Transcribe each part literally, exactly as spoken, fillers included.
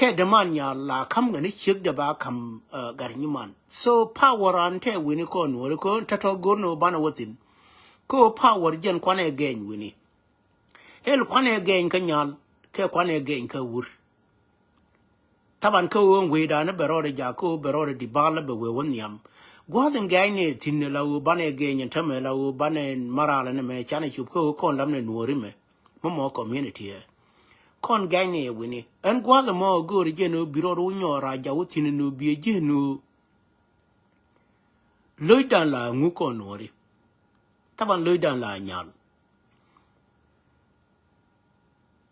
Tɛ däman Nyal la ka̱m kɛ ni ciek dee ba ka̱m, eh, Gatnyiman. So power an tɛ wi̱ni kɔn nuɔri kɛ tɔ̱tɔ̱ go̱r ni wä banɛ wä thi̱n. Kɛ wä power jɛn kuanɛ gɛny wi̱ni. El kuanɛ gɛny kä Nyal kɛ kuanɛ gɛny kä Wur. Thaban kä ɣöö wecdan bɛ rɔɔdɛ jak kä ɣöö bɛ rɔɔdɛ di bal bɛ wee wä nhiam. Gua̱th in gɛny ni thi̱n la ɣöö banɛ gɛny in tämɛ la ɣöö banɛ maral ni mɛ canɛ cup kä ɣöö kɔn lam ni nuɔri mɛ. Mɔ mɔ community ɛ. Kɔn gɛny ni ɛ wi̱ni. Ɛn gua̱th mɔ go̱o̱ri jɛ ni ɣöö bi rɔɔd wä nyɔɔr a jak wä thi̱n ni ɣöö bi ɛ ji̱ ni ɣöö. Lo̱cdan la ŋu kɔn nuɔri. Thaban lo̱cdan la Nyal.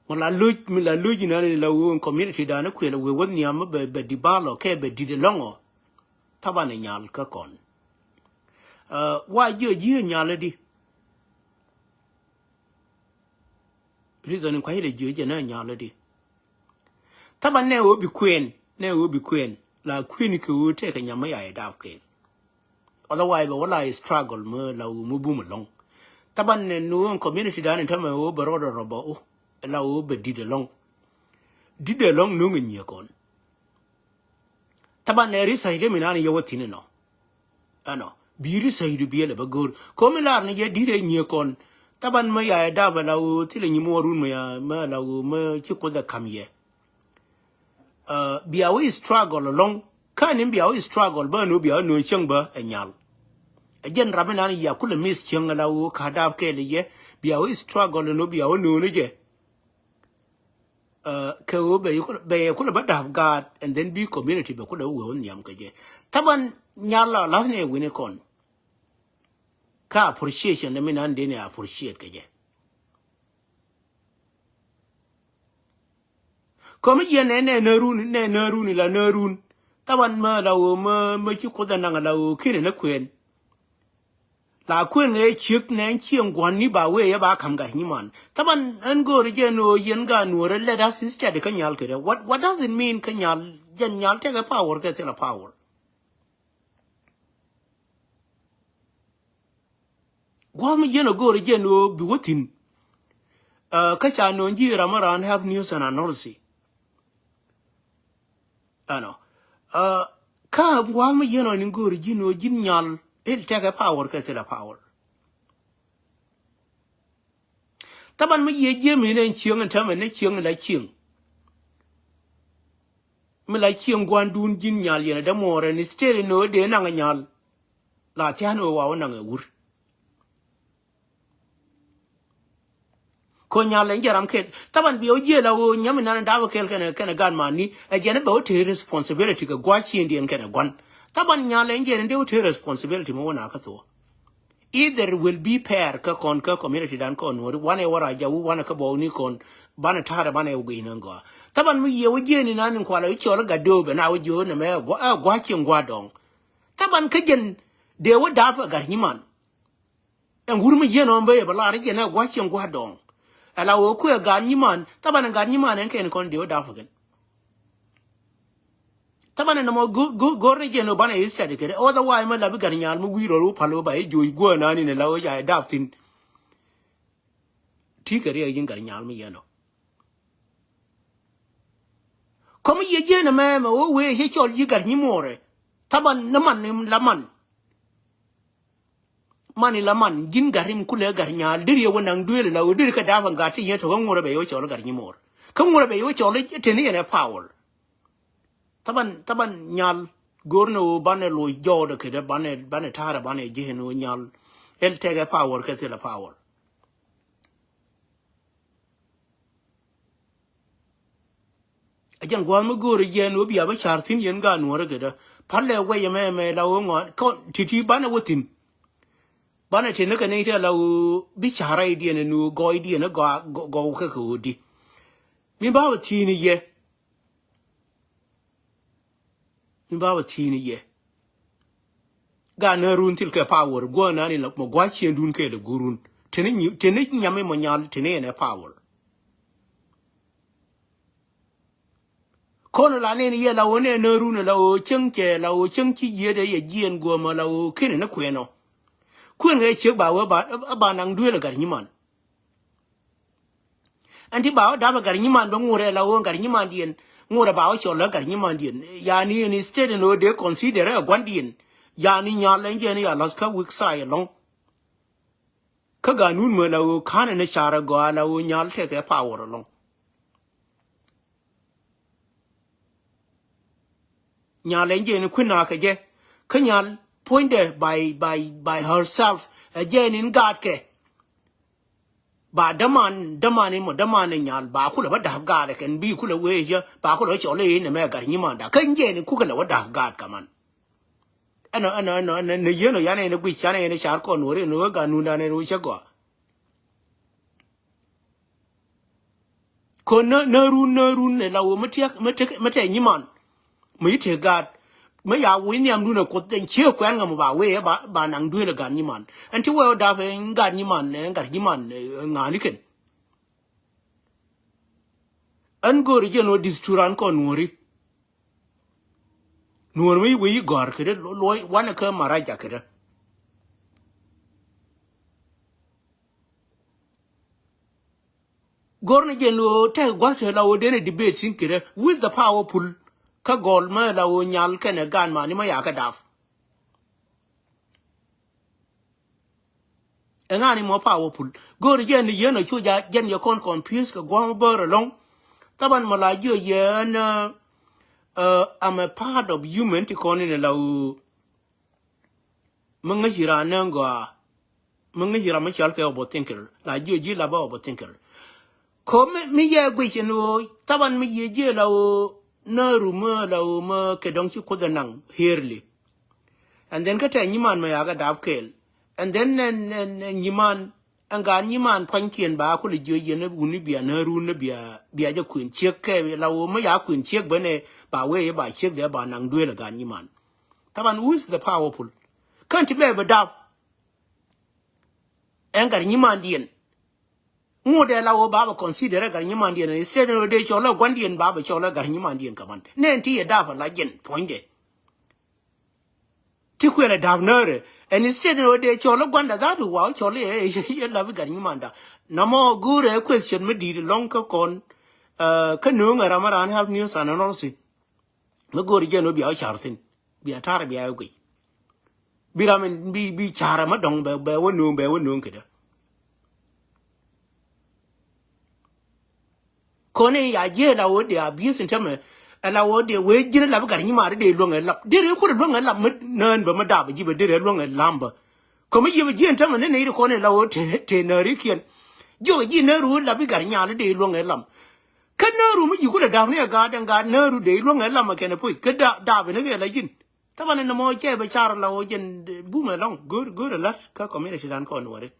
Ŋu la lo̱c, mi la lo̱c inani la ɣöö in community dan kuël a wee wä nhiam mi bɛ, bɛ di bal ɔ kɛ bɛ di̱t ɛlɔ̱ŋ ɔ. Thaban ɛ Nyal kä kɔn. Eh, wa jiö jiö Nyal di. Reason in kua̱c ilɛ jiö jɛ nɛ Nyal di. Thaban nɛ ɣöö bi kuɛn, nɛ ɣöö bi kuɛn. La kuɛn kɛ ɣöö tɛkɛ nyam mi ya ɛ dap kɛɛl. Otherwise bɛ wä la struggle mi la ɣöö mi bum ɛlɔ̱ŋ. Thaban nɛ ni ɣöö in community dan in tämɛ ɣöö bɛ rɔɔdɛ rɔbɔ ɣöö la ɣöö bɛ di̱t ɛlɔ̱ŋ. Di̱t ɛlɔ̱ŋ no̱ŋ ɛ nyiëë kɔn. Thaban nɛ research dee mi nan yɛ wä thi̱n inɔ. Ɛnɔ bi research du biɛl ɛ bä go̱o̱r komi lar ni yɛ di̱t ɛ nyiëë kɔn. Thaban mi ya ɛ dap ɛ la ɣöö thilɛ nyi muɔɔr run mi ya mi la ɣöö mi ci Kuoth ɛ ka̱m yɛ. Eh, bia wä struggle ɛlɔ̱ŋ. Kä ni bia wä struggle bä ni bia wä nööŋ cieŋ bä ɛ Nyal. Ɛ jɛn rap inan ya kulɛ miss cieŋ ɛ la ɣöö ka dap kɛɛl ɛ yɛ. Bia wä struggle ni bia wä nööŋ ni jɛ. Eh, kɛ ɣöö bɛ yɛ kulɛ, bɛ yɛ kulɛ bä dap gaat and then bi community bɛ kulɛ wee wä nhiam kɛ jɛ. Thaban Nyal la la̱th ni ɛ wi̱ni kɔn. Kä appreciation ni mi nan dee ni appreciate kɛ jɛ. Kɔmi yɛn nɛ nɛ nä run nɛ nä run la nä run. Thaban mä la ɣöö mä mä ci Kuoth ɛ naŋ la ɣöö kinɛ nä kuɛn. La kuɛn ŋɛ ciek nɛ cieŋ gua̱n ni ba wee yɛ ba ka̱m Gatnyiman. Thaban ɛn go̱o̱ri jɛn ɣöö yɛn gaat nuɔ̱ɔ̱rä let us study kä Nyal kɛ dɛ. What, what does it mean kä Nyal? Jɛn Nyal tɛkɛ power kɛ thilɛ power. Gua̱a̱th mi jiɛn a go̱o̱rä jiɛn ɣöö bi wä thi̱n. Kä ca nööŋ ji̱ ram mi raan have news and analysis. Ɛnɔ. Kä gua̱a̱th mi jiɛn ɔ ni go̱o̱rä ji̱n ɣöö ji̱n Nyal il tɛkɛ power kɛ thilɛ power. Thaban mi yiëë ji̱ mi ni ɛn cieŋ ɛn täämɛ ni cieŋ la cieŋ. Mi la cieŋ gua̱ndun ji̱n Nyal yɛn ɛ dämuɔɔr ɛn state ni ɣöö dee naŋ Nyal. La thia̱a̱n ɣöö wa wä naŋ ɛ wur. Ko Nyal ɛn jɛ ram kɛl. Thaban biɛ wä jiëë la ɣöö nyam inan in da̱a̱p ɛ kɛl kɛnɛ, kɛnɛ ganman ni. Ɛ jɛn ɛ bɛ wä tëë responsibility kɛ gua̱c ciëŋdiɛn kɛnɛ gua̱n. Thaban Nyal ɛn jɛn in dee wä tëë responsibility mi wä na kä thuɔ̱ɔ̱. Either will be fair kä kɔn kä community dan kɔn Nuɔri, wanɛ wä raja wu, wanɛ kä bɔw ni kɔn, banɛ ta̱rɛ, banɛ wä guiy ni gɔaa. Thaban mi yiëë wä jiëë ni nan in kualɛ wä cɔl gat dööbɛ na wä jiöö nɛ mɛ ɛ gua, ɛ gua cieŋ gua dɔŋ. Thaban kä jɛn dee wä dap ɛ gat nyiman. Ɛn wur mi jiɛn ɔn bä yɛ bɛ lar jɛn ɛ gua cieŋ gua dɔŋ. Ɛ la wä kuɛ gat nyiman, thaban ɛ gat nyiman ɛn kɛn kɔn dee wä dap ɛ kɛn. Thaban ɛn ɛmɔ go̱r, go̱r, go̱r ni jɛn ɔ banɛ study kɛ dɛ. Otherwise mɛ la bi gat Nyal mi wi̱i̱ rɔl wä pal wä ba i̱ jo̱o̱c guäär nani ni la wä ca i̱ dap thi̱n. Ti kɛ riɛk ji̱n gat Nyal mi yɛn ɔ. Kɔm i̱ yɛ jiɛn ɛmɛ mɛ wä wee i̱ cɛ cɔl ji̱ gat nyimuɔrɛ. Thaban ni man ni la man. Mani la man ji̱n gat rim kulɛ gat Nyal deri yɛ wä naŋ duëël la wä deri kɛ dap ɛn gat ti yɛn tɔk kä ŋurɛ bɛ yɛ wä cɔl gat nyimuɔr. Kä ŋurɛ bɛ yɛ wä cɔl i̱ teni yɛn ɛ power. Thaban, thaban Nyal go̱r ni wä banɛ loc jɔɔdɛ kɛ dɛ banɛ, banɛ ta̱rɛ banɛ ji̱ ni wä Nyal. El tɛkɛ power kɛ thilɛ power. A jɛn gua̱a̱th mi go̱o̱ri jɛn wä bia bä ca̱r thi̱n yɛn gaat Nuɔ̱ɔ̱ri kɛ dä. Palɛ wɛy ɛmɛ ɛmɛ la wä ŋɔ̱a̱n kɔn ti̱ti̱ banɛ wä thi̱n. Banɛ ti ni kɛ ni ti la wä bi ca̱r rɛydiɛn ni wä gɔɔydiɛn ni gɔw kɛ kɛ wä di. Mi ba wä thi̱n yɛ. Mi ba wä thi̱n yɛ. Gaat Nuɔ̱ɔ̱run thil kɛ power gua̱a̱ nani la mɔ gua̱a̱ ciëndun kɛ lɛ gurun. Teni nyi, teni nyami mɔ Nyal teni ɛn ɛ power. Ko̱n la nɛn yɛ la ɣöö nɛ Nuɔ̱ɔ̱run la ɣöö cieŋ cɛ la ɣöö cieŋ ci yiëëdɛ yɛ jiɛɛn guɔ̱mä la ɣöö kinɛ ni kuɛɛnɔ. Kuɛn ɣɛ ciek ba wee ba, ba naŋ duëël ɛ gat nyiman. Ɛn ti ba wä dap ɛ gat nyiman bɛ ŋurɛ la ɣöö gat nyimandiɛn Ŋot ɛ ba wä cɔl ɛ gat nyimandiɛn. Yani in state in ɣöö dee consider ɛ guandiɛn. Yani nyal ɛn jɛn ya la̱th kä weak side ɛlɔ̱ŋ. Kä ganun mɛ la ɣöö ka̱n ɛn ɛ car ɛ gɔaa la ɣöö nyal tekɛ power ɛlɔ̱ŋ. Nyal ɛn jɛn kui̱n nakɛ jɛ. Kä nyal puɔ̱nydɛ by, by, by herself. Ɛ jɛn in gaatkɛ. Ba däman, däman in mɔ, däman in nyal ba kulɛ bä da̱p gaatkɛ kɛn bi kulɛ wee yä ba kulɛ bä cɔl i̱ in ɛmɛ gat nyimanda. Kä in jɛn in kukɛ lɛ bä da̱p gaat kaman. Ɛnɔ, ɛnɔ, ɛnɔ, ɛnɔ, ɛnɔ yien ɔ yan ɛn ɛ guic, yan ɛn ɛ car kɔn wä rin wä ganun dan ɛn wä cä gɔaa. Kön nä, nä run, nä run ɛ la wä mä tiak, mä tek, mä tɛ nyiman. Mä yi tëë gaat. Mä ya wä nhiamdun ɛ kuoth den cie kuɛn ŋä mɔ ba wee ba, ba naŋ duël ɛ gat nyiman. Ɛn ti wee wä dap ɛ gat nyiman, ɛ gat nyiman, ɛ ŋa̱ni kɛn. Ɛn go̱o̱ri jɛn wä di̱th turan kɔn nuɔ̱ri. Nuɔ̱ɔ̱r mi wee yi gɔ̱r kädä luɔy wanɛ kä maraja kädä. Go̱r ni jɛn luɔ tɛk gua̱th te la wä den a debate sin kidɛ with the powerful. Kä gɔl mä la wä nyal kɛnɛ gan mani mä yakä dap. Ɛŋa ni mɔ powerful. Go̱r jɛn ni yɛn a cu ja jɛn yɛ kɔn confuse kɛ gua̱a̱m bär ɛlɔ̱ŋ. Thaban mɔ la jiɔ yɛn, uh, uh, I'm a part of human ti kɔn in la wä. Mi ŋäci ran ni gɔaa. Mi ŋäci ran mi cɔal kɛ overthinker. La jiɔ ji̱ la bä overthinker. Ko mi, mi yɛ guic in ɣöö thaban mi yɛ jiɛ la ɣöö nääru mi la ɣöö mi kɛ dɔ̱ŋ ci kuoth ɛ naŋ hearly. And then kä tɛ nyiman mi yakɛ dap kɛɛl. And then nɛ, nɛ, nɛ nyiman ɛn gaat nyiman pua̱nykiɛn ba kulɛ jiɔ yɛn wuni bia nääru ni bia, bia jɛ kuën ciek kɛ la ɣöö mi ya kuën ciek bä nɛ ba wee ba ciek dee ba naŋ duëël ɛ gaat nyiman. Thaban who is the powerful? Kän ti bɛ bi dap. Ɛn gat nyimandiɛn. Ŋot ɛ la wä ba bɛ consider ɛ gat nyimandiɛn. Instead ɛ dee cɔl ɛ guandiɛn ba bɛ cɔl ɛ gat nyimandiɛn kaman. Nɛn ti yɛ dap ɛ la jɛn puɔ̱nydɛ. Ti kuɛl ɛ dap nääri. Ɛn instead ɛ dee cɔl ɛ guanda that wa cɔl ɛ, ɛ, ɛ la bi gat nyimanda. Namɔ go̱o̱rɛ question mi di̱i̱t lɔŋ kä kɔn. Kä nööŋ ɛ ram ɛ ran help news and all thing. Mi go̱o̱ri jɛn wä bia wä car thi̱n. Bia ta̱r bia wä guic. Bi ram in bi, bi car ɛmɛ dɔ̱ŋ bɛ, bɛ wä nööŋ, bɛ wä nööŋ kedä. Kɔn in ya jiɛ la wä dee abuse in tämɛ. Ɛ la wä dee wee ji̱n la bi gat nyimaari dee luäŋ ɛ lap. Dee ree kurɛ luäŋ ɛ lap mi nään bä mi dap ji̱ bä dee ree luäŋ ɛ lam bä. Kä mi yiëë bä ji̱ in tämɛ ni nɛy ri kɔn in la wä te, te nääri kiɛn. Jiɔk ji̱ nääri wä lap bi gat nyaali dee luäŋ ɛ lam. Kä nääru mi yi̱ kulɛ dap ni ɛ gaat ɛn gaat nääru dee luäŋ ɛ lam ɛ kɛn ɛ puc. Kä dap, dap in ɛ kɛ la ji̱n. Thaban in nɔmɔ cɛ bɛ car la wä jɛn bumɛ lɔŋ. Go̱o̱r, go̱o̱r ɛ la̱t kä community dan kɔn wä ri.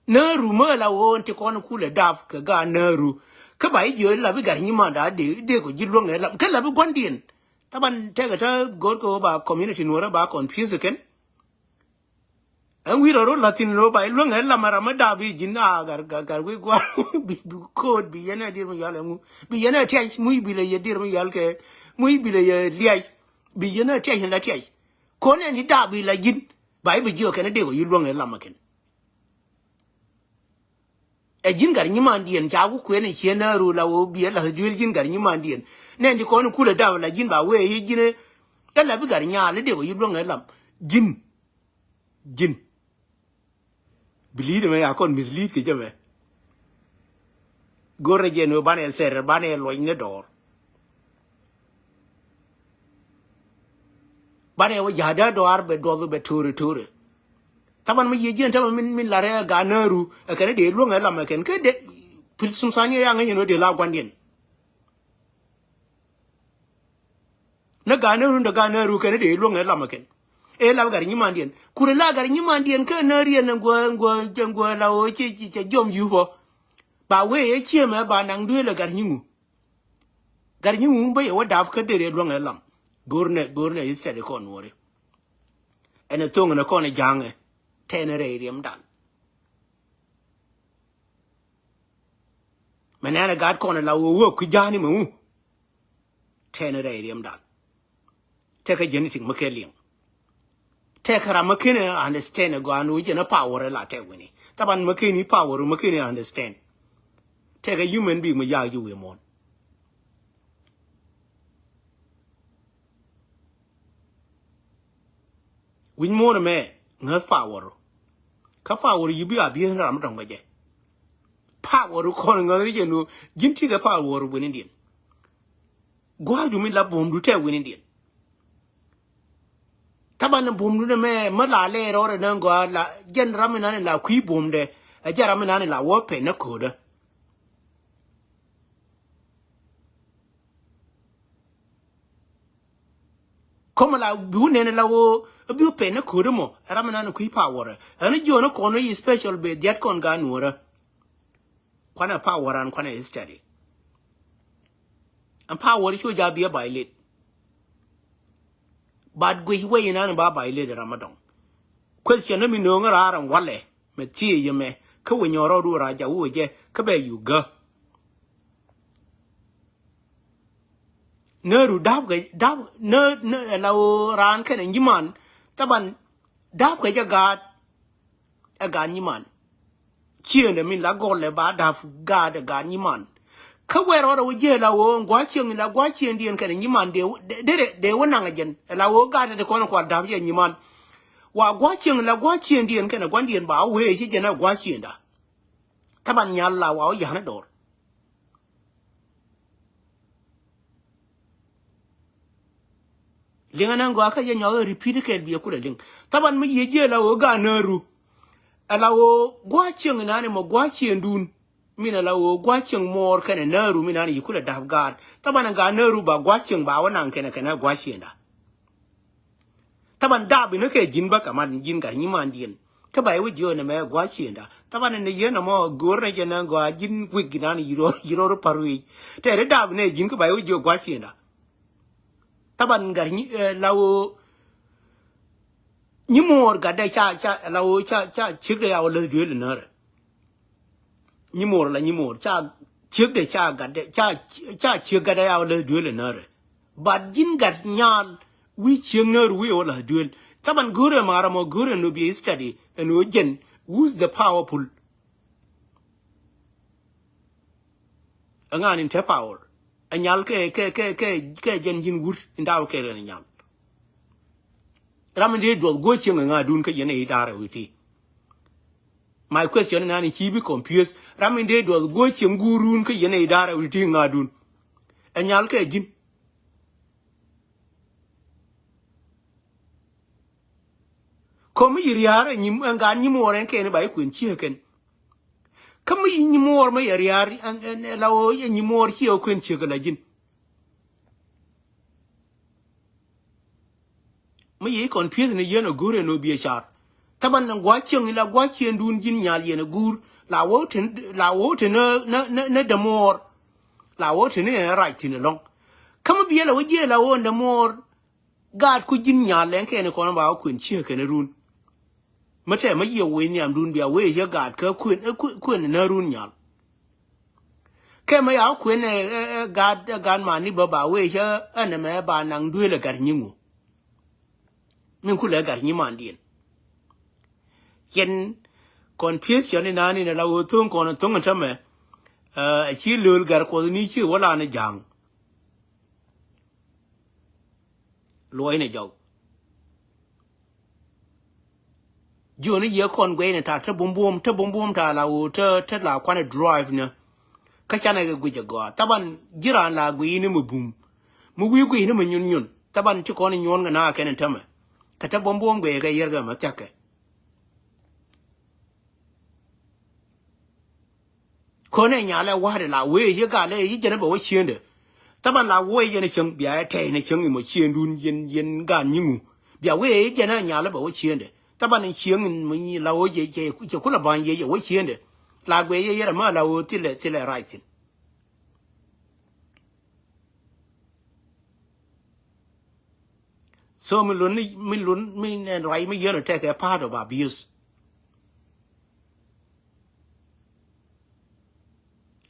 Nääru mä la ɣöö ti kɔn kulɛ dap kɛ gaat nääru. Kä ba i̱ jiö la bi gat nyimanda dee, dee kɔ ji̱ luäŋ ɛ lam. Kä la bi gua̱ndiɛn. Thaban tɛkɛ tä go̱o̱r kɛ ɣöö ba community nuɔrä ba confuse kɛn. Ɛn wi̱i̱ rɔ rɔ la̱thi̱n rɔ ba i̱ luäŋ ɛ lam ɛ ram ɛ dap i̱ ji̱n a gat, gat, gat wi̱i̱ gua̱a̱r. Bi, bi ko̱o̱t bi yɛn ɛ dier mi yɔal ɛ ŋu. Bi yɛn ɛ tiac muc bi lɛ yɛ dier mi yɔal kɛ. Muc bi lɛ yɛ liac. Bi yɛn ɛ tiac in la tiac. Ko̱n ɛn i̱ dap i̱ la ji̱n. Ba i̱ bi jiö kɛn i̱ dee kɔ i̱ luäŋ ɛ lam ɛ kɛn. Ɛ ji̱n gat nyimandiɛn ca ku kuɛn ɛ ciɛ nääru la wä biɛ la̱th duël ji̱n gat nyimandiɛn. Nɛn ti kɔn kulɛ dap la ji̱n ba wee i̱ ji̱n ɛ la bi gat nyaal i̱ dee kɔ i̱ luäŋ ɛ lam. Ji̱n. Ji̱n. Bi li̱i̱t ɛmɛ ya kɔn mislead kɛ jɛ mɛ. Go̱rɛ jɛ ni wä banɛ thɛr banɛ luɔc ni dɔɔr. Banɛ wä ja̱a̱dä dɔaar bɛ duɔth bɛ to̱rɛ to̱rɛ. Thaban mi yiëë jiɛn tämɛ min, min larɛ ɛ gaat nääru ɛ kɛn i̱ dee luäŋ ɛ lam ɛ kɛn kä dee pil sum thaniɛ yaŋ ɛ yɛn wä dee la gua̱ndiɛn. Ni gaat nääru ni dee gaat nääru kɛn i̱ dee luäŋ ɛ lam ɛ kɛn. Ɛ lam gat nyimandiɛn kurɛ la gat nyimandiɛn kä nääriɛn ɛ guä, guä, guä la wä cɛ, cɛ, cɛ jiɔm yup ɔ. Ba wee ɛ ciemɛ ba naŋ duëël ɛ gat nyiŋu. Gat nyiŋu bä yɛ wä dap kä dee rɛ luäŋ ɛ lam. Go̱o̱r nɛ, go̱o̱r nɛ i̱ study kɔn nuɔri. Ɛn ɛ thoŋ ɛn ɛ kɔn ɛ ja̱a̱ŋɛ tɛn ɛ rɛy riɛmdan. Mɛ nɛn ɛ gat kɔn ɛ la wä wä kui̱ ja̱a̱ni mɛ wu. Tɛn ɛ rɛy riɛmdan. Tekɛ genetic mi kɛ liŋ. Tekɛ ram mi keni understand ɛ gɔaa ni wä jɛn ɛ power ɛ la tɛk wini. Thaban mi keni power mi keni understand. Tekɛ human being mi yaak ji̱ wi̱i̱ muɔ̱ɔ̱n. Wi̱c muɔ̱ɔ̱n ɛmɛ ŋäth power. Kä power yi̱ bi a bi̱i̱th ni ram mi dɔ̱ŋ kɛ jɛ. Power kɔn ŋäth ni jɛ nu ji̱n ti̱kɛ power wi̱ni diɛn. Gua̱a̱cdu mi la buɔ̱mdu tɛ wi̱ni diɛn. Thaban buɔ̱mdu ni mɛ mi la lɛ rɔɔdɛ ni gɔaa la jɛn ram mi nani la kui̱ buɔ̱mdɛ. Ɛ jɛn ram mi nani la wä pɛn ni ko̱o̱dä. Kɔmɛ la bi wä nɛn la wä bi wä pɛn ni ko̱o̱dä mɔ ɛ ram mi nani kui̱ power. Ɛn jiɔn ni kɔn ni special bɛ diat kɔn ga nuɔrä. Kuanɛ power an kuanɛ history. Ɛn power cu ja biɛ violate. But guic wec inan ba violate ram adɔŋ. Question mi no̱o̱ŋ raar ɛn walɛ mɛ thiee yɛ mɛ kä wec nyɔɔr rɔɔdu raja wec jɛ kä bɛ yu gä. Nääru dap kɛ dap nä nä la wä raan kɛnɛ nyiman. Thaban dap kɛ jɛ gaat. Ɛ gaat nyiman. Ciëëndɛ min la gɔlɛ ba dap gaat ɛ gaat nyiman. Kä wɛr ɣɔt ɛ wä jiɛ la wä gua̱a̱ cieŋ la gua̱a̱ cieŋdiɛn kɛnɛ nyiman dee dee dee wä naŋ ɛ jɛn ɛ la wä gaat ɛ ti kɔn ɛ kual dap jɛ nyiman. Wa gua̱a̱ cieŋ la gua̱a̱ cieŋdiɛn kɛnɛ gua̱ndiɛn ba wee ci jɛn ɛ gua̱a̱ cieŋda. Thaban nyal la wa wä ya̱n ɛ dɔɔr. Liŋ anɛn gɔaa kä jɛ nyɔk repeat kɛɛl biɛ kulɛ liŋ. Thaban mi yiëë jiɛ la ɣöö gaat nääru. Ɛ la ɣöö gua̱a̱ cieŋ inani mɔ gua̱a̱ ciëŋdun. Min ɛ la ɣöö gua̱a̱ cieŋ muɔɔr kɛnɛ nääru min ani yi kulɛ dap gaat. Thaban ɛ gaat nääru ba gua̱a̱ cieŋ ba wä naŋ kɛnɛ kɛnɛ gua̱a̱ ciëŋda. Thaban dap inä kɛ ji̱n bä kaman ji̱n gat nyimandiɛn. Kä ba iwä jiö nɛ mɛ gua̱a̱ ciëŋda. Thaban inɛ yien ɛmɔ go̱o̱r nɛ jɛ nɛ gɔaa ji̱n guik inan yi rɔr yi rɔr par wi̱i̱. Tɛ ri dap inɛ ji̱n kä ba iwä jiö gua̱a̱ ciëŋda. Thaban gat nyi la wä nyi muɔɔr gatdɛ ca ca la wä ca ca ciekdɛ ya wä läth duëël inärɛ. Nyi muɔɔr la nyi muɔɔr ca ciekdɛ ca gatdɛ ca ca ciek gatdɛ ya wä läth duëël inärɛ. But ji̱n gat nyal wi̱i̱ cieŋ nääru wi̱i̱ wä la duel. Thaban go̱o̱rɛ maram ɔ go̱o̱rɛ no bi study ɛn ɣöö jɛn who's the powerful. Ɛŋa ni te power ɛ nyal kɛ kɛ kɛ kɛ kɛ jɛn ji̱n wur in daw kɛ rɛn nyal. Ram in dee duɔth go̱o̱r cieŋ ɛŋa dun kä yɛn ɛ idaarɛ wi̱i̱ ti. My question in ani ci bi confuse ram in dee duɔth go̱o̱r cieŋ guurun kä yɛn ɛ idaarɛ wi̱i̱ ti ŋa dun. Ɛ nyal kɛ ji̱n. Ko̱mi yi ria̱a̱r ɛ nyim ɛn gaat nyim wuɔr ɛn kɛn ba yi kuën ciek kɛn. Kä mi yi nyim wuɔr mi yɛ ria̱a̱r ɛn ɛn ɛ la ɣöö yɛ nyim wuɔr ci ɛ kuën ciek kɛ la ji̱n. Mi yi kɔn pieth ni yien ɛ guur ɛn ɔ bi ɛ car. Thaban ɛn gua̱a̱c cieŋ la gua̱a̱c cieŋdun ji̱n nyal yɛn ɛ guur la wä te la wä te ni ni ni dämuɔɔr. La wä te ni ɛn rac thi̱n ɛlɔ̱ŋ. Kä mi biɛ la wä jiɛ la wä ɛn dämuɔɔr. Gaat ku ji̱n nyal lɛŋ kɛn kɔn ba wä kuën ciek kɛn run. Mi tɛ mi yiëë wec nhiamdun bia wee yɛ gaat kä kuën kuën nä run nyal. Kɛ mi ya wä kuën ɛ gaat ɛ gaat mani bä ba wee yɛ ɛn ɛmɛ ba naŋ duëël ɛ gat nyiŋu. Min kulɛ gat nyimandiɛn. Yɛn confusion inani ni la wee tho̱ŋ kɔn tho̱ŋ in tämɛ. Ɛ ci lööl gat kuɔth ni ci wä la ni ja̱a̱ŋ. Luɔcnɛ jɔw. Jiɔni yɛ kɔn guɛcnɛ ta̱a̱ te bumbum te bumbum ta̱a̱ la ɣöö te te la kuanɛ drive ni. Kä canɛ kɛ guic ɛ gɔaa thaban ji̱ raan la guic ni mi bum. Mi wi̱i̱ guic ni mi nyun nyun thaban ci kɔn inyuɔ̱n kɛ na kɛn in tämɛ. Kɛ te bumbum guic kɛ yɛr kɛ mɛ thia̱kɛ. Könɛ nyalɛ wa̱rɛ la wee yɛ galɛ yɛ jɛnɛ bɛ wä ciendɛ. Thaban la wee yɛn cieŋ bia yɛ tɛy ni cieŋ imɔ ciendun yɛn yɛn gan nyiŋu. Bia wee yɛ jɛnɛ nyalɛ bɛ wä ciendɛ. Thaban cieŋ imɔ nyi la wee yɛ cɛ kulɛ ba̱ny yɛ yɛ wä ciendɛ. La guɛ yɛ yɛrɛ ma la wee thilɛ thilɛ rac thin. So mi lun ni mi lun mi nɛn ruac mi yien ɔ tɛkɛ part of abuse.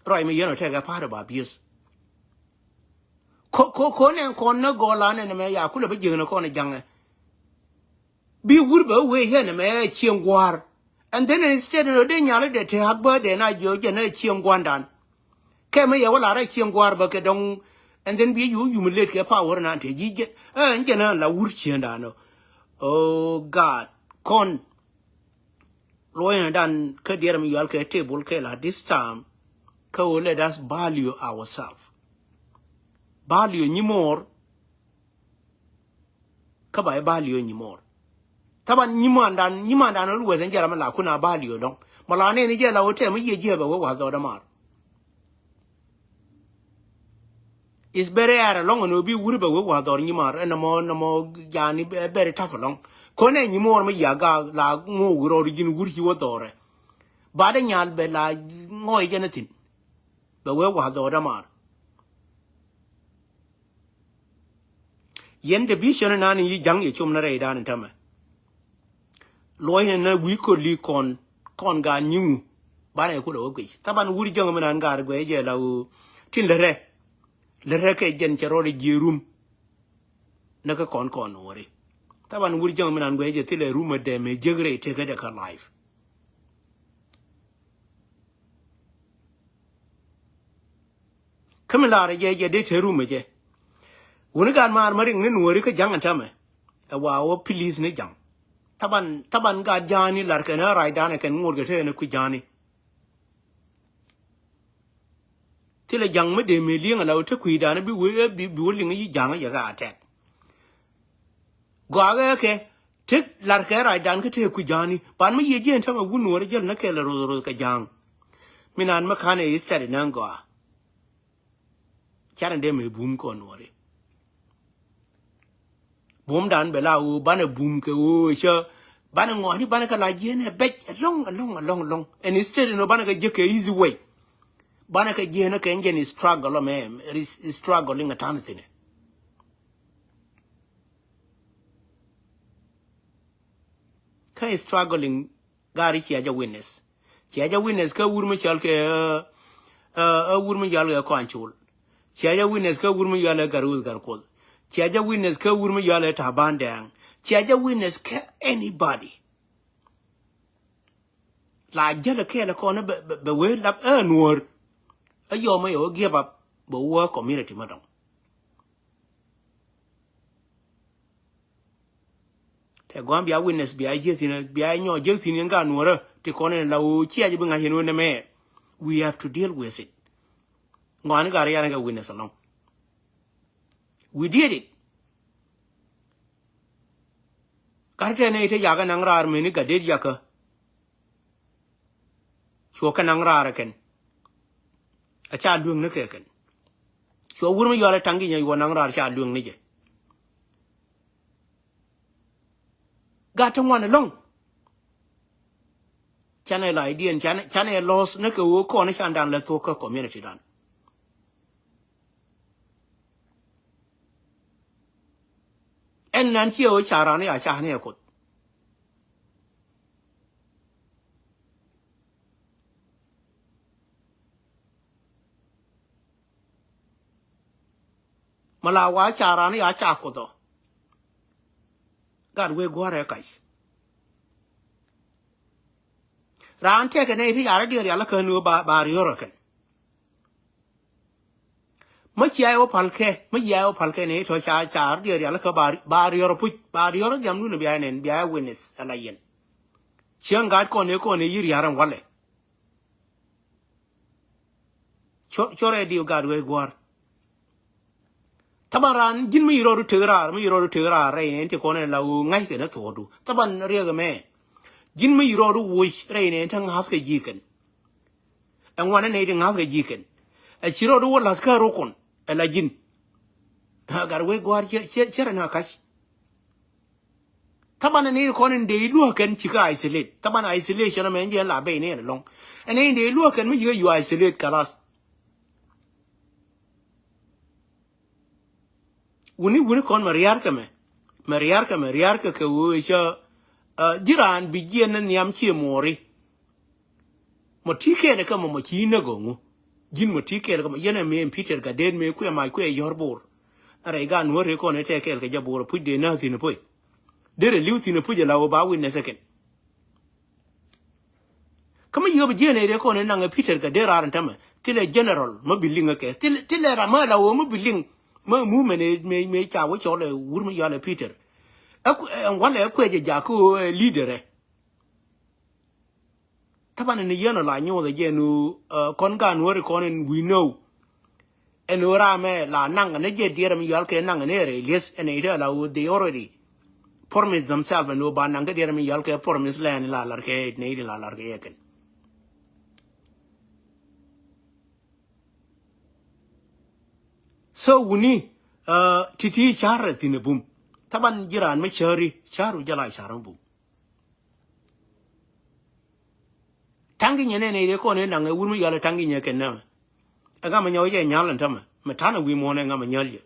Ruac mi yien ɔ tɛkɛ part of abuse. Ko ko ko nɛn kɔn ni gɔl anɛ ni mɛ ya kulɛ bi jiäkni kɔn jaŋɛ. Bi wur bɛ wee yɛn mɛ cieŋ gua̱a̱r. And then instead of dee nyal dee te hak bä dee na jiɔ jɛ na cieŋ gua̱ndan. Kɛ mi yɛ wä la rɛ cieŋ gua̱a̱r bä kɛ dɔŋ. And then bi yu humiliate kɛ power nan te ji̱ jɛ ɛn jɛ na la wur cieŋdan ɔ. Oh God, kɔn luɔcnɛ dan kä diɛɛr mi yual kɛ table kɛ la this time. Kä ɣöö let us value ourselves. Value nyi mɔɔr. Kä ba i̱ value nyi mɔɔr. Taban nyimandan, nyimandan always ɛn jɛram la kuna value dɔŋ. Ma la nɛni jɛ la wä tɛm i̱ yɛ jiɛ bɛ wee wath dhɔɔdɛ maar. Is very hard alɔŋ ɛn ɣöö bi wuri bɛ wee wath dhɔr nyi maar ɛn nɔmɔ, nɔmɔ jani very tough alɔŋ. Kɔn ɛ nyi mɔɔr mi yia gaak la ŋo̱o̱k rɔɔd ji̱n wur ci wä dhɔrɛ. Ba dee nyal bɛ la ŋɔɔy jɛn ɛ thi̱n. Bɛ wee wath dhɔr dämaar. Yɛn division nan yi ja̱ŋ yɛ com ni rɛy dan in tämɛ. Luɔcnɛ na wi̱i̱ koli kɔn, kɔn gaat nyiŋu. Banɛ kulɛ wä guic. Thaban wur jäŋ mi nan gaat guɛ jɛ la ɣöö tin lät rɛ. Lät rɛ kɛ jɛn cɛ rɔɔdɛ jiɛ rum. Ni kä kɔn kɔn wä ri. Thaban wur jäŋ mi nan guɛ jɛ thilɛ rum ɛ dɛm ɛ jek rɛy tekä dɛ kä life. Kä mi laarɛ jɛ jɛ dee te rumɛ jɛ. Wuni gaat maar ma riŋ ni nuɔri kä ja̱ŋ ɛn tämɛ. Ɛ wa wä pilis ni ja̱ŋ. Thaban, thaban gaat ja̱a̱ni lar kɛn ɛ rac danɛ kɛn ŋuɔt kɛ te ni ku ja̱a̱ni. Thilɛ ja̱ŋ mi dee mëë li̱eŋ ala wä te kui̱ danɛ bi wee bi, bi wä liŋ yi ja̱ŋ yɛ kä a tɛk. Gɔakɛ kɛ tek lar kɛ rac dan kä te kui̱ ja̱a̱ni. Ban mi yiëë jiɛn tämɛ wun nuɔri jäl ni kɛl roth roth kɛ ja̱a̱ŋ. Mi nan mi ka̱n ɛ istɛt inɛ gɔaa. Canɛ dee mëë bum kɔn nuɔri. Bum dan bɛ la ɣöö banɛ bum kɛ ɣöö cä banɛ ŋɔani banɛ kɛ la jiɛn ɛ bɛc ɛlɔŋ ɛlɔŋ ɛlɔŋ ɛlɔŋ. Ɛn istɛt inɔ banɛ kɛ jiɛ kɛ easy way. Banɛ kɛ jiɛn ɛ kɛ ɛn jɛn struggle ɔ mɛ struggle iŋɛ ta̱n thi̱nɛ. Kä struggling gari cia jɛ witness. Cia jɛ witness kä wur mi cɔl kɛ ɛ, ɛ, ɛ wur mi cɔl kɛ kɔn cul. Cia jɛ witness kä wur mi cɔl kɛ Garuth Garkuoth. Cia jɛ witness kä wur mi cɔl kɛ Taban Dɛŋ. Cia jɛ witness kä anybody. La jäl kɛɛl kɔn bɛ, bɛ, bɛ wee lap ɛ nuɔr. Ɛ yɔmɔ yɛ wä give up bɛ wä community ma dɔŋ. Tɛ gua̱a̱m bia witness bia jieth thi̱n bia nyɔ jieth thi̱n in gaat nuɔrä ti kɔn in la wä ciac bi ŋa̱c in wä nɛmɛ. We have to deal with it. Ŋɔani gaat rian kɛ witness alɔŋ. We did it. Gat tɛ nɛy te yakä naŋ raar meni gat det yakä. Cuɔ kɛ naŋ raar ɛ kɛn. A ca lueŋ ni kɛ kɛn. Cuɔ wur mi yɔal ɛ taŋ gi̱nyɛ yuɔ naŋ raar ca lueŋ ni jɛ. Gat te ŋuan ɛlɔ̱ŋ. Canɛ la idiɛn canɛ, canɛ lɔs ni kɛ ɣöö kɔn i̱ can dan lɛ thuɔ̱k kä community dan. Ɛn nan ciɛ ɣöö ca ran i̱ a ca ni ɛ kuoth. Mɛ la wa ca ran i̱ a ca kuoth ɔ. Gat wee gua̱a̱r ɛ kac. Raan tɛkɛ nɛy ti ca rɔ diɛn rial kä ni ɣöö ba, ba riɔr ɛ kɛn. Mä cia yɛ wä pal kɛ, mä cia yɛ wä pal kɛ ni tɔ ca, ca rɔ diɛn rial kä ba, ba riɔr puc, ba riɔr dhiamdun bia nɛn, bia yɛ witness ala yɛn. Cieŋ gat kɔn ni kɔn ni yi riar ɛn walɛ. Cor, cor ɛ diw gat wee gua̱r. Thaban raan ji̱n mi yi rɔɔdu tek raar, mi yi rɔɔdu tek raar rɛy ni ti kɔn ni la wä ŋa̱c kɛ ni thuɔɔdu. Thaban riɛk ɛmɛ. Ji̱n mi yi rɔɔdu woc rɛy ni ti ŋa̱th kɛ ji̱ kɛn. Ɛ ŋuan ɛ nɛy ti ŋa̱th kɛ ji̱ kɛn. Ɛ ci rɔɔdu wä la̱th kä rukun ɛ la ji̱n. Gat wec gua̱a̱r ciɛ, ciɛ, ciɛ rɛ na ka̱c. Thaban ɛ nɛy ti kɔn in dee iluäk kɛn ci kä isolate. Thaban isolation ɛmɛ in jɛ la bɛy ni ɛn ɛlɔ̱ŋ. Ɛ nɛy in dee iluäk kɛn mi ci kä you isolate kalas. Wuni, wuni kɔn mɛ riar kɛ mɛ. Mɛ riar kɛ mɛ, riar kɛ kɛ wee cä, ji̱ raan bi jiɛn ni nhiam ciɛ muɔri. Mɔ ti kɛɛl kɛ mɔ, mɔ ci näk ɣöö ŋu. Ji̱n mɔ ti kɛɛl kɛ mɔ, yɛn ɛ mëë Peter Gatdet mëë kuɛ mac kuɛ yɔ̱r Bor. Ɛ rɛy gaat nuɔ̱r rɛy kɔn ɛ tɛk kɛɛl kɛ jɛ Bor ɛ puc dee nääth thi̱n ɛ puc. Derɛ li̱w thi̱n ɛ puc ɛ la wä ba witness ɛ kɛn. Kä mi yiëë bi jiɛn ɛ rɛy kɔn ɛ naŋ ɛ Peter Gatdet raar ɛn tämɛ. Thilɛ general mä bi liŋ ɛ kɛ. Thilɛ, thilɛ ram mä la wä mä bi liŋ. Mä movement ɛ mëë, mëë ca wä cɔl ɛ wur mi yɔal ɛ Peter. Ɛ walɛ ɛ kuɛ jɛ jakä ɣöö ɛ leader ɛ. Taban ni yɛn ɔ la nyoth ɛ jɛ nu kɔn gan wä ri kɔn in we know. Ɛn ɣöö ram ɛ la naŋ ni jɛ diɛɛr mi yɔal kɛ naŋ ni ɛ rɛ lieth ɛn ɛ ite la ɣöö they already promise themselves ɛn ɣöö ba naŋ kä diɛɛr mi yɔal kɛ promise land la lar kɛ ni ite la lar kɛ yɛ kɛn. So wuni ti̱ti̱ car ɛ thi̱n ɛ bum. Taban ji̱ raan mi cäri car wi̱c jɛ la car mi bum. Taŋki nyɛ nɛnɛ ire kɔn in naŋ ɛ wur mi yɔal ɛ taŋki nyɛ kɛn nɛmɛ. Ɛ ŋa mɛ nyɔk jɛ nyal ɛn tämɛ mɛ ta̱n ɛ wi̱i̱ muɔ̱ɔ̱n ɛ ŋa mɛ nyäl jɛ.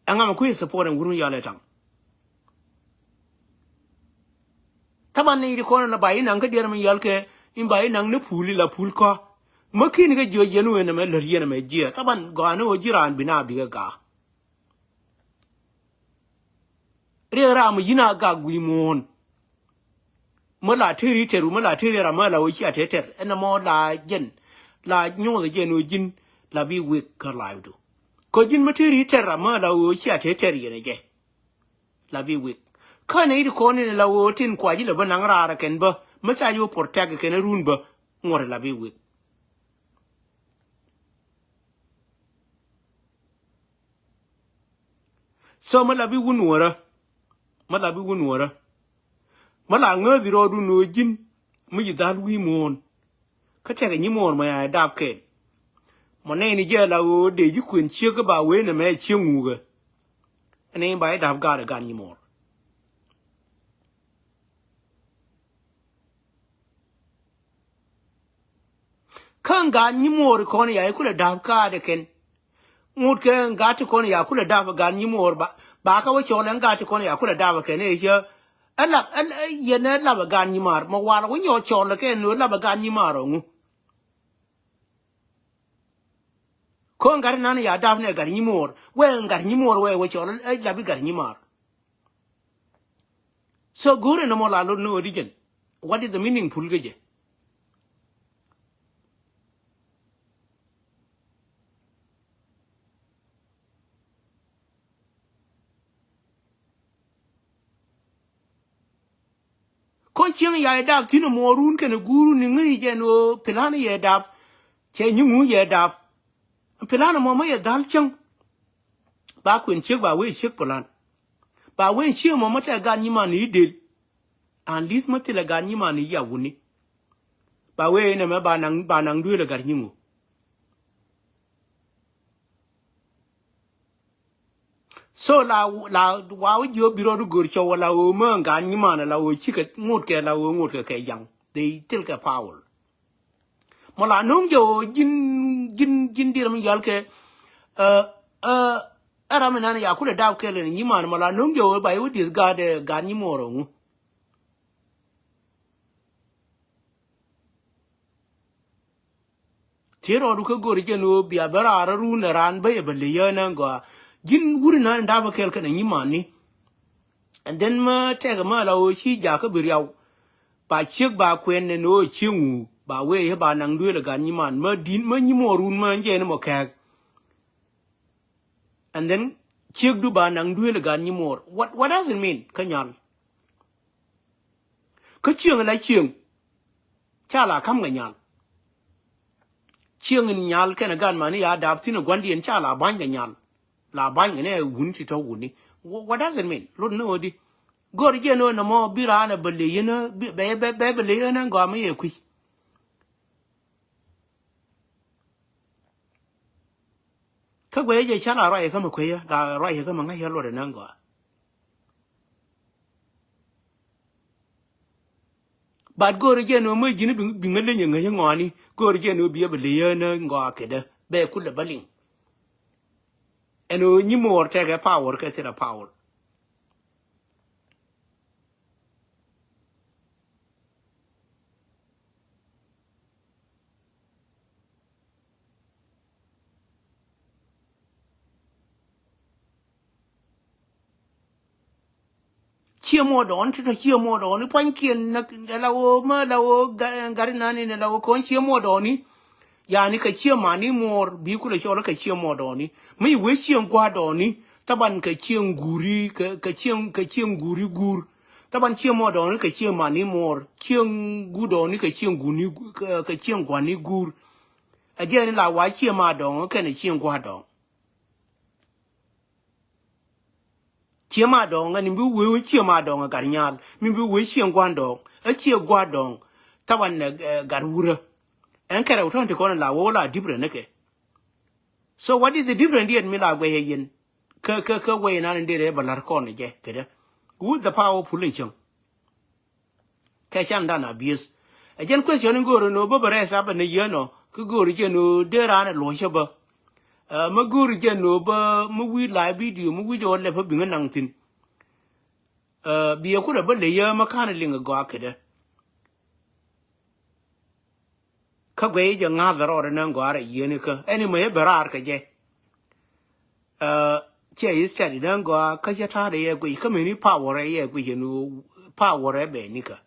Ɛ ŋa mɛ kui̱ support ɛn wur mi yɔal ɛ taŋ. Taban ni iri kɔn la ba inaŋ kä diɛɛr mi yɔal kɛ in ba inaŋ ni pul ila pul kɔ. Mä kin kɛ jiɔ yɛn wen ɛmɛ lär yɛn ɛmɛ jiɛ taban gɔani ɣöö ji̱ raan bi na bikɛ gaa. Riɛk ram mi yi̱n a gak wi̱i̱ muɔ̱ɔ̱n. Mä la teri tɛr wi̱i̱ mä la teri ram mä la wä cia te tɛr ɛn ɛmɔ la jɛn la nyoth jɛn wä ji̱n la bi wek kä live du. Kä ji̱n mä teri tɛr ram mä la wä cia te tɛr yɛn ɛ jɛ. La bi wek kä nɛ it kɔn in la wä tin kua ji̱ la bä naŋ raar kɛn bä mä ca yä wä protect kɛn run bä ŋuɔ̱t la bi wek. So mä la bi wun wärä mä la bi wun wärä mä la ŋääthi rɔɔdun wä ji̱n mi ji̱ dhal wi̱i̱ muɔ̱ɔ̱n. Kä tɛkɛ nyimuɔɔr mɔ ya dap kɛɛl. Mɔ nɛy ni jɛ la ɣöö dee ji̱ kuën ciek kä ba wee nɛmɛ ciek ŋuukɛ. Ɛn in ba i̱ dap gaat ɛ gaat nyimuɔɔr. Kä in gaat nyimuɔɔr kɔn ya i̱ kulɛ dap gaat ɛ kɛn. Ŋut kɛ gat ti kɔn ya kulɛ dap ɛ gat nyimuɔɔr ba ba kä wä cɔl ɛn gat ti kɔn ya kulɛ dap ɛ kɛn ɛ cä. Ɛ lap ɛ yɛn ɛ lap ɛ gat nyimar mɔ wal wä nyɔɔk cɔl ɛ kɛn ɛ lap ɛ gat nyimar ɔ ŋu. Ko̱n gat nan ya dap nɛ gat nyimuɔɔr wɛ gat nyimuɔɔr wɛ wä cɔl ɛ lap i̱ gat nyimar. So go̱o̱rɛ nɔmɔ la lot ni ɣöö di jɛn. What is the meaningful kä jɛ? Ko̱ cieŋ ya ɛ dap thi̱n ɛmɔ run kɛnɛ guurun ni ŋäc jɛn ɣöö pilan yɛ dap. Cɛ nyiŋu yɛ dap. Pilan ɛmɔ mä yɛ dhal cieŋ. Ba kuën ciek ba wee ciek plan. Ba wee ciek mɔ mä tɛ gan nyiman ni del. An li̱th mä thilɛ gan nyiman ni ya wuni. Ba wee inɛ mɛ ba naŋ ba naŋ duel ɛ gat nyiŋu. So la la wa wä jiö bi rɔɔdu gör cɛ wä la wä mä gan nyiman la wä cikɛ ŋot kɛ la wä ŋot kɛ kɛ yaŋ. They thil kɛ power. Mɔ la no̱o̱ŋ jɛ ɣöö ji̱n ji̱n ji̱n dier mi yɔal kɛ. Ɛ ɛ ɛ ram inan ya kulɛ dap kɛl in nyiman mɔ la no̱o̱ŋ jɛ ɣöö ba iwä dieth gaat ɛ gaat nyimuɔɔr ɛ ŋu. Thier rɔɔdu kä go̱r jɛn ɣöö bia bä raar run ɛ raan bä yɛ bä ley yään ɛn gɔaa. Ji̱n wur inan in dap ɛ kɛl kɛn ɛ nyiman ni. And then mä tɛkɛ mä la ɣöö ci jakä bi riaw. Ba ciek ba kuɛn ni ni ɣöö cieŋ wu ba wee yɛ ba naŋ duëël ɛ gat nyiman mä di̱n mä nyimuɔɔr run mä jɛ ni mɔ kɛɛk. And then ciek du ba naŋ duëël ɛ gat nyimuɔɔr. What what does it mean? Kä nyal. Kä cieŋ la cieŋ. Ca la ka̱m kɛ nyal. Cieŋ in nyal kɛnɛ gan mani ya dap thi̱n ɛ gua̱ndiɛn ca la ba̱ny kɛ nyal. La ba̱ny kɛ nɛ wuni ti tɔ̱ wuni. What does it mean? Lot ni ɣöö di. Go̱r jiɛn ɣöö nɔmɔ bi raan ɛ bä ley yɛn ɣä bɛ bɛ bɛ ley yɛn ɣä gɔaa mi yɛ kui̱. Kä guɛy jɛ ca la ruac ɛ kä mi kuecä la ruac ɛ kä mi ŋa̱c yɛ lot ɛ näŋ gɔaa. But go̱o̱ri jɛn ɣöö mä ji̱n bi ŋä leny ɛ ŋäc ŋɔaani go̱o̱ri jɛn ɣöö bi ɛ bi ley ɣän ɛ ŋɔaa kedä bɛ kulɛ bä liŋ. Ɛn ɣöö nyi mo̱o̱r tɛkɛ power kɛ thilɛ power. Ciɛ muɔdɔɔn ti tɔ ciɛ muɔdɔɔn i̱ pua̱nykiɛn nä la ɣöö mä la ɣöö gari nani nɛ la ɣöö kɔn ciɛ muɔdɔɔn i̱ Yani kɛ cieŋ mani muɔɔr, bi kulɛ cɔl kɛ cieŋ mɔdɔɔni. Mi wee cieŋ gua̱dɔɔni, thaban kɛ cieŋ guuri, kɛ, kɛ cieŋ, kɛ cieŋ guuri guur. Thaban cieŋ mɔdɔɔni kɛ cieŋ mani muɔɔr, cieŋ guudɔɔni kɛ cieŋ guuni, kɛ, kɛ cieŋ guani guur. Ɛ jɛn la wa cieŋ madɔɔŋ kɛnɛ cieŋ gua̱dɔɔŋ. Cieŋ madɔɔŋ ɛn mi bi wee cieŋ madɔɔŋ ɛ gat nyal, mi bi wee cieŋ gua̱dɔɔŋ, ɛ cieŋ gua̱dɔɔŋ. Thaban ɛ, ɛ, gat wurä. Ɛn kɛrɛ wä tɔ̱n ti kɔn la wä wä la different ni kɛ. So what is the different yet mi la guɛy ɛ yɛn? Kä, kä, kä guɛy nan in derɛ bä la̱r kɔn jɛ kɛ dɛ. Who the powerful in cieŋ? Kɛ can dan abuse. Ɛ jɛn question in go̱o̱r in ɣöö bä bä rɛs abä ni yien ɔ. Kä go̱o̱r jɛn ɣöö dee raan ɛ luɔ̱c cä bä. Ɛ, mä go̱o̱r jɛn ɣöö bä mä wi̱i̱ live video mä wi̱i̱ jɛ wä lɛp bä biŋä naŋ thi̱n. Ɛ, bi ɛ kulɛ bä ley yä mä ka̱n liŋ ɛ gɔaa kedɛ. Kä guɛy jɛ ŋa̱th rɔɔdɛ nɛ gɔaa rɛ yieen ikä. Ɛn imɛ yɛ bɛ raar kɛ jɛ. Ɛ, cɛ yi study nɛ gɔaa kä cɛ ta̱a̱dɛ yɛ guic kä meni power ɛ yɛ guic ɛn ɣöö power ɛ bɛ nikä.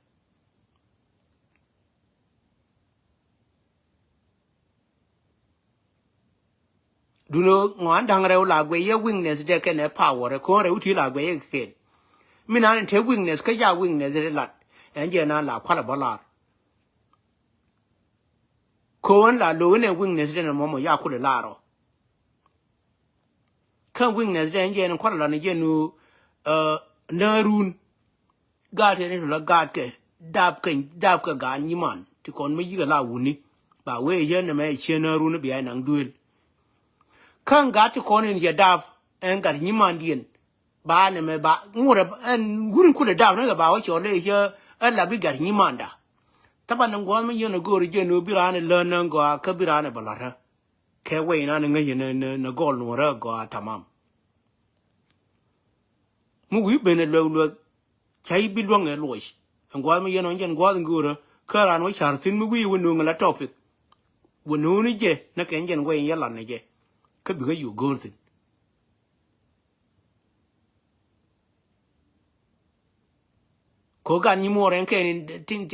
Duno ŋɔan da̱ŋ rɛw la guic yɛ weakness dɛ kɛnɛ power ɛ ko̱n rɛw ti la guic yɛ kɛn. Mi nan in te weakness kä ca weakness dɛ lat. Ɛn jɛ nan la kualɛ bä lar. Ko̱n la lo̱k inɛ weakness dɛ nɛ mɔmɔ ya kulɛ lar ɔ. Kä weakness dɛ ɛn jɛ ɛn kualɛ lar ni jɛ nu, ɛ, nä run. Gaat kɛ ni tula gaat kɛ dap kɛ dap kɛ gaat nyiman ti kɔn mi yikɛ la wuni. Ba wee yɛ nɛ mɛ ciɛ nä runi bia naŋ duel. Kä gat ti kɔn in jɛ dap ɛn gat nyiman diɛn. Ba nɛ mɛ ba ŋurɛ ɛn wuni kulɛ dap ni kɛ ba wä cɔl i̱ cɛ ɛ la bi gat nyimanda. Thaban ni gua̱a̱th mi yɛn ɛ go̱o̱r jɛ ni bi raan ɛ län ni gɔaa kä bi raan ɛ bɛ la̱rä. Kɛ wɛy nan ŋäc ni, ni, ni gɔl nuɔrä gɔaa tamam. Mi wi̱i̱ ben ɛ luɛk luɛk. Ca i̱ bi luäŋ ɛ luɔc. Ɛn gua̱a̱th mi yɛn ɔ jɛn gua̱a̱th in go̱o̱rä. Kä raan wä ca̱r thi̱n mi wi̱i̱ wä no̱o̱ŋ ɛ la topic. Wä no̱o̱ŋ ni jɛ ni kɛ jɛn wɛy in yɛ lan ni jɛ. Kä bikɛ yu go̱o̱r thi̱n. Ko gan nyi muɔr ɛn kɛn in tin tin